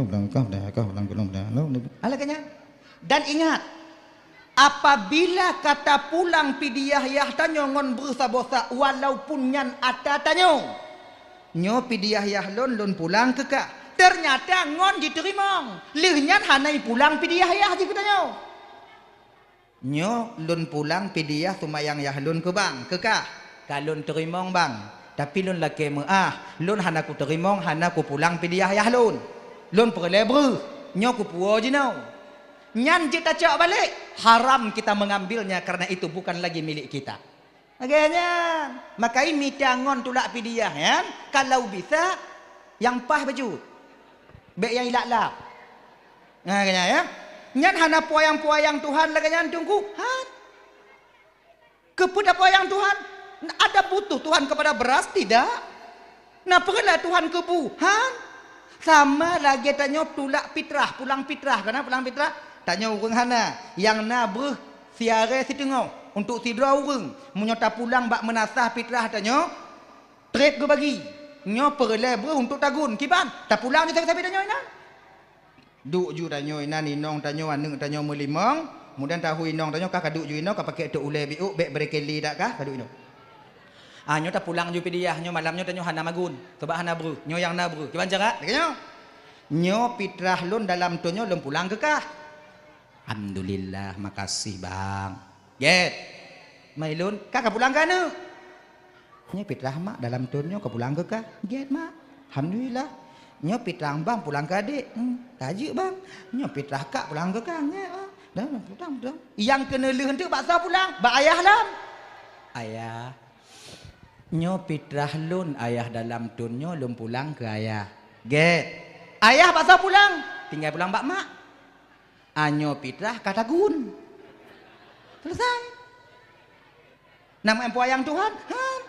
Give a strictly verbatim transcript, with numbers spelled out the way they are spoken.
lôn pulang kah, dah kah pulang keu lôn, dah lôn. Alah kan nyan. Dan ingat, apabila ka tapulang pidiah ayah tanyoe ngon breuh saboh sa, walaupun nyan ata tanyoe, "Nyoe pidiah ayah lôn, lôn pulang keu kah." Ternyata ngon jiteurimong, lheueh nyan hana ipulang pidiah ayah jih keu tanyoe. "Nyoe lôn pulang pidiah seumayang ayah lôn keu bang, keu kah." "Ka lôn teurimong, bang, tapi lôn lakée meuáh, lôn hana kuteurimong, hana kupulang pidiah ayah lôn. Lôn peureulée breuh, nyoe kupuwoe jinoe." Nyan jeuet tacok balek, haram kita mengambilnya, karena itu bukan lagi milik kita. Lagée nyan, maka mita ngon tulak pidiah nyan, kalau bisa, nyang paih bacut. Bék nyang ilak-lak. Nah, lagée nyan, ya. Nyan hana peuyang-peuyang Tuhan lagée nyan, Teungku. Han. Keupeue tapeuyang Tuhan? Ada butuh Tuhan kepada beras? Tidak. Na peureulee Tuhan keu bu? Han. Sama lagée tanyoe tulak pitrah, pulang pitrah. Kana pulang pitrah? Tanyoe ureuëng hana, nyang na breuh siarée siteungoh untuk sidroe ureuëng. Meunyoe tapulang bak meunasah pitrah tanyoe, treb geubagi. Nyoe peureulée breuh untuk tagun. Kiban? Tapulang di sabe-sabe tanyoe inan. Duek ju tanyoe inan, inong tanyoe, aneuëk tanyoe meulimong, kemudian tahu inong tanyoe ka, ka duek ju inoe, ka pakai tok ulée biuk, bék brekeli dak kah, ka duek inoe. Ah, nyoe tapulang ju pidiah, nyoe malam nyoe tanyoe hana magun, sabab hana breuh, nyoe nyang na breuh. Kiban cara? Lagée nyoe. "Nyoe pitrah lôn dalam thon nyoe lôn pulang keu kah." "Alhamdulillah, makasih, Bang." "Gét. Mai lôn, kah ka pulang keu aneuëk?" "Nyoe pitrah mak dalam thon nyoe ka pulang keu kah." "Gét, Mak." "Alhamdulillah." "Nyoe pitrah bang pulang keu adék." "Hmm, ka jeuet, Bang." "Nyoe pitrah kak pulang keu kah." "Gét, Bang." Dah, dah, pulang, pulang. Nyang keuneulheueh teuk bak soe pulang? Bak ayah lom. "Ayah, nyoe pitrah lôn ayah dalam thon nyoe lôn pulang keu ayah." "Gét. Ayah bak soe pulang?" "Tinggai pulang bak mak." "Ah, nyoe pitrah ka tagun." Selesai. Nama empu ayang Tuhan? Han.